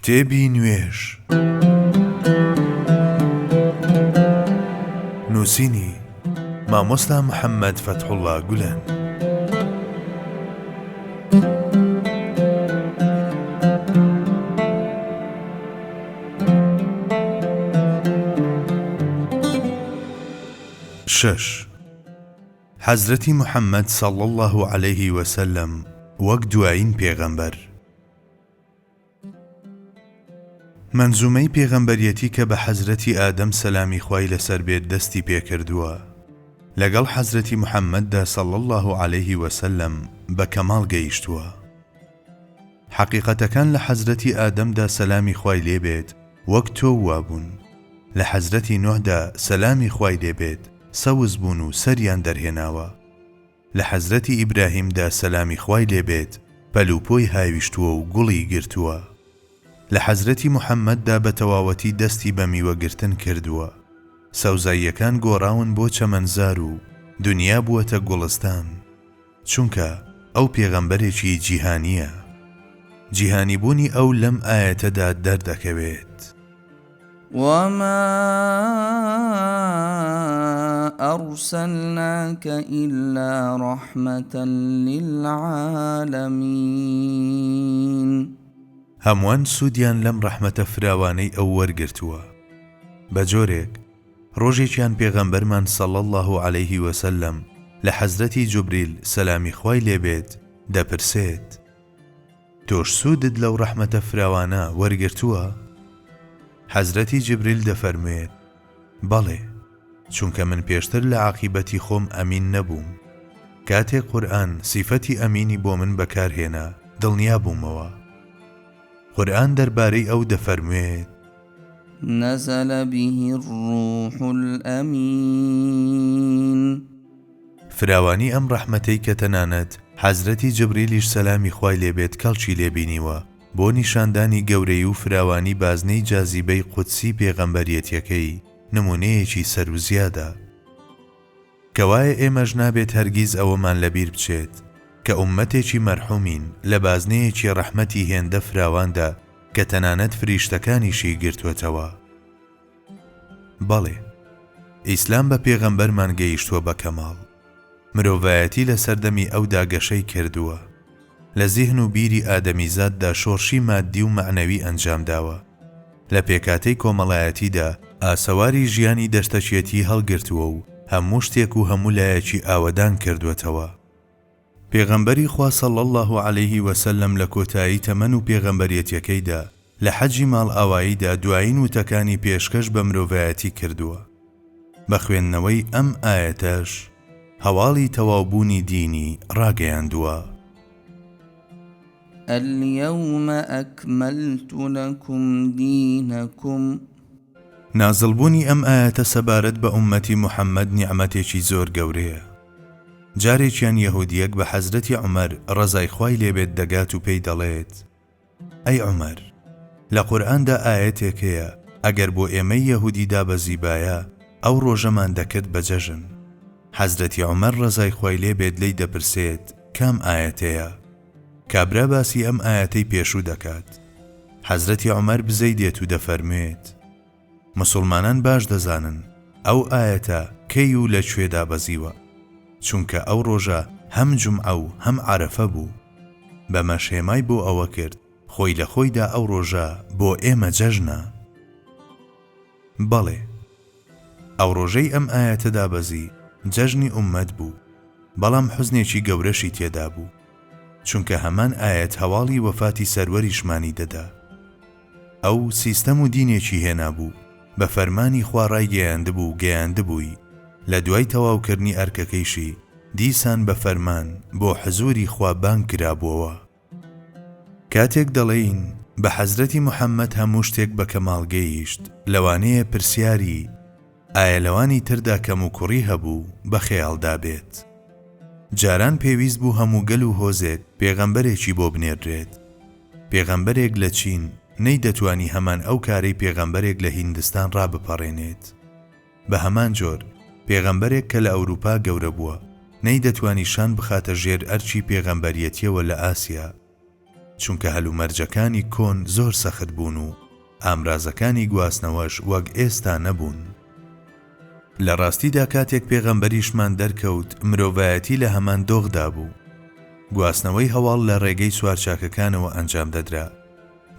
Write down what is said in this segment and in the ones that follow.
کتێبی نوێژ. نووسینی، مامۆستا محەممەد فەتحوڵڵا گولەن. شەش، حەزرەتی محەممەد صلی اللە علیه وسلم وەک دوایین پێغەمبەر. مەنزومەی پێغەمبەریەتی کە بە حەزرەتی ئادەم سەلامی خوای لەسەر بێت دەستی پێکردووە لەگەڵ حەزرەتی محەممەددا صلی اللە علیه وسلم بە کەماڵ گەیشتووە. حەقیقەتەکان لە حەزرەتی ئادەمدا سەلامی خوای لێ بێت وەک تۆو وابوون، لە حەزرەتی نوحدا سەلامی خوای لێ بێت سەوز بوون و سەریان دەرهێناوە، لە حەزرەتی ئیبراهیمدا سەلامی خوای لێ بێت پەلوپۆی هاویشتووە و گوڵی گرتووە. لە حەزرەتی محەممەددا بە تەواوەتی دەستی بە میوە گرتن کردووە. سەوزاییەکان گۆڕاون بۆ چەمەنزار و دونیا بووەتە گوڵستان. چونکە ئەو پێغەمبەرێکی جیهانییە. جیهانیبوونی ئەو لەم ئایەتەدا دەردەکەوێت. وما ارسلناک الا رحمة للعالمین. هەمووان سوودیان لەم ڕەحمەتە فراوانەی ئەو وەرگرتووە، بە جۆرێک ڕۆژێکیان پێغەمبەرمان صلی اللە علیه وسلم لە حەزرەتی جوبریل سەلامی خوای لێ بێت دەپرسێت، تۆش سوودت لەو ڕەحمەتە فراوانە وەرگرتووە؟ حەزرەتی جبریل دەفەرموێت، بەڵێ، چونکە من پێشتر لە عاقیبەتی خۆم ئەمین نەبووم، کاتێک قورئان سیفەتی ئەمینی بۆ من بەکار هێنا دڵنیا بوومەوە. قورئان دەربارەی ئەو دەفەرموێت. نزل به الروح الامین. فراوانی ئەم ڕەحمەتەی کە تەنانەت حەزرەتی جبریلیش سەلامی خوای لێ بێت کەڵکی لێ بینیوە بۆ نیشاندانی گەورەی و فراوانی بازنەی جازیبەی قودسی پێغەمبەریەتیەکەی نمونەیەکی سەرو زیادە. کەوایە ئێمەش نابێت هەرگیز ئەوەمان لەبیر بچێت کە ئوممەتێکی مەرحومین لە بازنەیەکی ڕەحمەتی هێندە فراواندا کە تەنانەت فریشتەکانیشی گرتوەتەوە. بەڵێ ئیسلام بە پێغەمبەرمان گەیشتووە بە کەماڵ. مرۆڤایەتی لە سەردەمی ئەودا گەشەی کردووە. لە زیهن و بیری ئادەمیزاددا شۆڕشی ماددی و مەعنەوی ئەنجام داوە. لە پێکهاتەی کۆمەڵایەتیدا ئاسەواری ژیانی دەشتەکیەتی هەڵگرتووە و هەموو شتێک و هەموو لایەکی ئاوەدان کردووەتەوە. پێغەمبەری خوا صلی اللە علیه و سلم لە کۆتایی تەمەن و پێغەمبەرێتیەکەیدا لە حەجی ماڵئاواییدا دوایین وتەکانی پێشکەش بە مرۆڤایەتی کردووە بە خوێندنەوەی ئەم ئایەتەش هەواڵی تەواوبوونی دینی ڕاگەیاندووە. الیوم اکملت لکم دینکم. نازڵبوونی ئەم ئایەتە سەبارەت بە ئوممەتی موحەممەد نیعمەتێکی زۆر گەورەیە. جارێکیان یەهودییەک بە حەزرەتی عومەر ڕەزای خوای لێ بێت دەگات و پێی دەڵێت، ئەی عومەر! لە قورئاندا ئایەتێک هەیە ئەگەر بۆ ئێمەی یەهودی دابەزیبایە ئەو ڕۆژەمان دەکرد بە جەژن. حەزرەتی عومەر ڕەزای خوای لێ بێت لێی دەپرسێت کام ئایەتەیە؟ کابرا باسی ئەم ئایەتەی پێشوو دەکات. حەزرەتی عومەر بزەی دێت و دەفەرموێت، موسوڵمانان باش دەزانن ئەو ئایەتە کەی و لە کوێ دابەزیوە، چونکە ئەو ڕۆژە هەم جومعە و هەم عەرەفە بوو. بەمەش هێمای بۆ ئەوە کرد خۆی لە خۆیدا ئەو ڕۆژە بۆ ئێمە جەژنە. بەڵێ. ئەو ڕۆژەی ئەم ئایەتە دابەزی جەژنی ئوممەت بوو، بەڵام حوزنێکی گەورەشی تێدا بوو، چونکە هەمان ئایەت هەواڵی وەفاتی سەروەریشمانی دەدا. ئەو سیستەم و دینێکی هێنابوو، بە فەرمانی خوا ڕایگەیاندبوو و گەیاندبووی، لە دوای تەواوکردنی ئەرکەکەیشی دیسان بە فەرمان بۆ حزووری خوا بانگ کرابووەوە. کاتێک دەڵێین بە حەزرەتی محەممەد هەموو شتێک بە کەماڵ گەیشت، لەوانەیە پرسیاری ئایا لەوانی تردا کەموکوڕی هەبوو بە خەیاڵدا بێت. جاران پێویست بوو هەموو گەل و هۆزێک پێغەمبەرێکی بۆ بنێردرێت. پێغەمبەرێک لە چین نەیدەتوانی هەمان ئەو کارەی پێغەمبەرێک لە هیندستان ڕابپەڕێنێت. بە هەمان جۆر، پێغەمبەرێک کە لە ئەوروپا گەورە بووە، نەیدەتوانی شان بخاتە ژێر ئەرکی پێغەمبەریەتیەوە لە ئاسیا. چونکە هەلومەرجەکانی کۆن زۆر سەخت بوون و ئامرازەکانی گواستنەوەش وەک ئێستا نەبوون. لە ڕاستیدا کاتێک پێغەمبەریشمان دەرکەوت مرۆڤایەتی لە هەمان دۆخدا بوو. گواستنەوەی هەواڵ لە ڕێگەی سوارچاکەکانەوە ئەنجام دەدرا.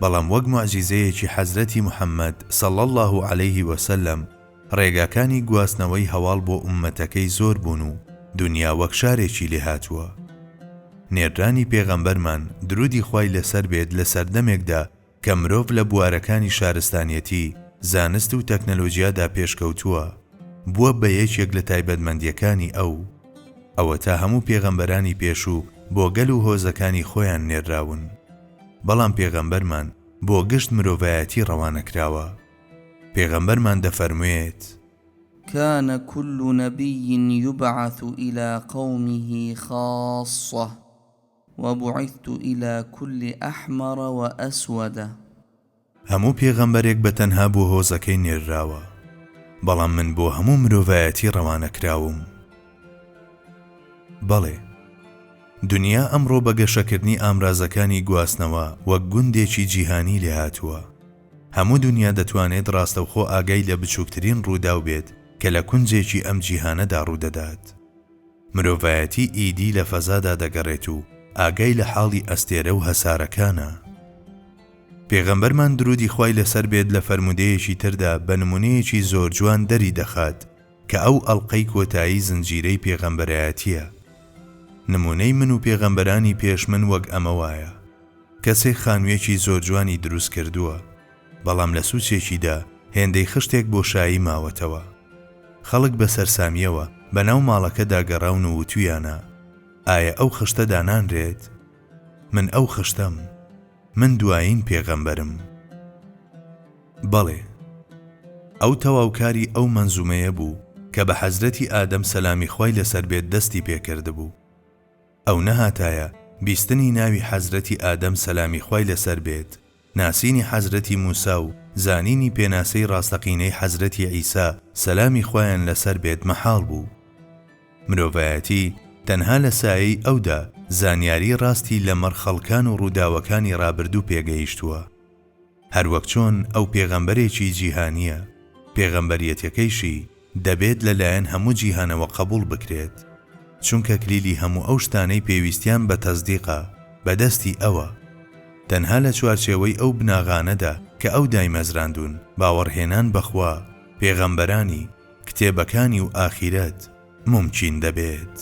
بەڵام وەک موعجیزەیەکی حەزرەتی محمد، صلی اللە علیه وسلم، ڕێگاکانی گواستنەوەی هەواڵ بۆ ئوممەتەکەی زۆر بوون و دونیا وەک شارێکی لێهاتووە. نێردرانی پێغەمبەرمان، درودی خوای لەسەر بێت لە سەردەمێکدا کە مرۆڤ لە بوارەکانی شارستانیەتی، زانست و تەکنەلۆجیادا پێشکەوتووە، بووە بە یەکێک لە تایبەتمەندیەکانی ئەو. ئەوەتا هەموو پێغەمبەرانی پێشوو بۆ گەل و هۆزەکانی خۆیان نێرراون. بەڵام پێغەمبەرمان بۆ گشت مرۆڤایەتی ڕەوانەکراوە. پێغەمبەرمان دەفەرموێت. کان کل نبی یبعث الی قومه خاصە وبعثت الی کل احمر واسود. هەموو پێغەمبەرێک بە تەنها بۆ هۆزەکەی نێرراوە، بەڵام من بۆ هەموو مرۆڤایەتی ڕەوانەکراوم. بەڵێ، دنیا ئەمڕۆ بە گەشەکردنی ئامرازەکانی گواستنەوە وەک گوندێکی جیهانی لێهاتووە. هەموو دنیا دەتوانێت ڕاستەوخۆ ئاگای لە بچووکترین ڕووداو بێت کە لە کونجێکی ئەم جیهانەدا ڕوودەدات. مرۆڤایەتی ئیدی لە فەزادا دەگەڕێت و ئاگای لە حاڵی ئەستێرە و هەسارەکانە. پێغەمبەرمان درودی خوای لەسەر بێت لە فەرموودەیەکی تردا بە نموونەیەکی زۆر جوان دەری دەخات کە ئەو ئەڵقەی کۆتایی زنجیرەی پێغەمبەرایەتییە. نموونەی من و پێغەمبەرانی پێش من وەک ئەمە وایە، کەسێک خانوویەکی زۆر جوانی دروست کردووە، بەڵام لە سوچێکیدا هێندەی خشتێک بۆشایی ماوەتەوە. خەڵک بە سەرسامییەوە بەناو ماڵەکەدا گەڕاون و وتویانە، ئایا ئەو خشتە دانانرێت؟ من ئەو خشتەم. من دوایین پێغەمبەرم. بەڵێ. ئەو تەواوکاری ئەو مەنزومەیە بوو کە بە حەزرەتی ئادەم سەلامی خوای لەسەر بێت دەستی پێکردبوو. ئەو نەهاتایە، بیستنی ناوی حەزرەتی ئادەم سەلامی خوای لەسەر بێت، ناسینی حەزرەتی موسا و زانینی پێناسەی ڕاستەقینەی حەزرەتی عیسا سەلامی خوایان لەسەر بێت مەحاڵ بوو. مرۆڤایەتی تەنها لە سایەی ئەودا زانیاری ڕاستی لەمەڕ خەڵکان و ڕووداوەکانی ڕابردوو پێگەیشتووە. هەروەک چۆن ئەو پێغەمبەرێکی جیهانییە، پێغەمبەریەتەکەیشی دەبێت لە لایەن هەموو جیهانەوە قەبوڵ بکرێت، چونکە کلیلی هەموو ئەو شتانەی پێویستیان بە تەسدیقە بە دەستی ئەوە. تەنها لە چوارچێوەی ئەو بناغانەدا کە ئەو دایمەزراندوون، باوەڕهێنان بە خوا، پێغەمبەرانی، کتێبەکانی و ئاخیرەت، مومکین دەبێت.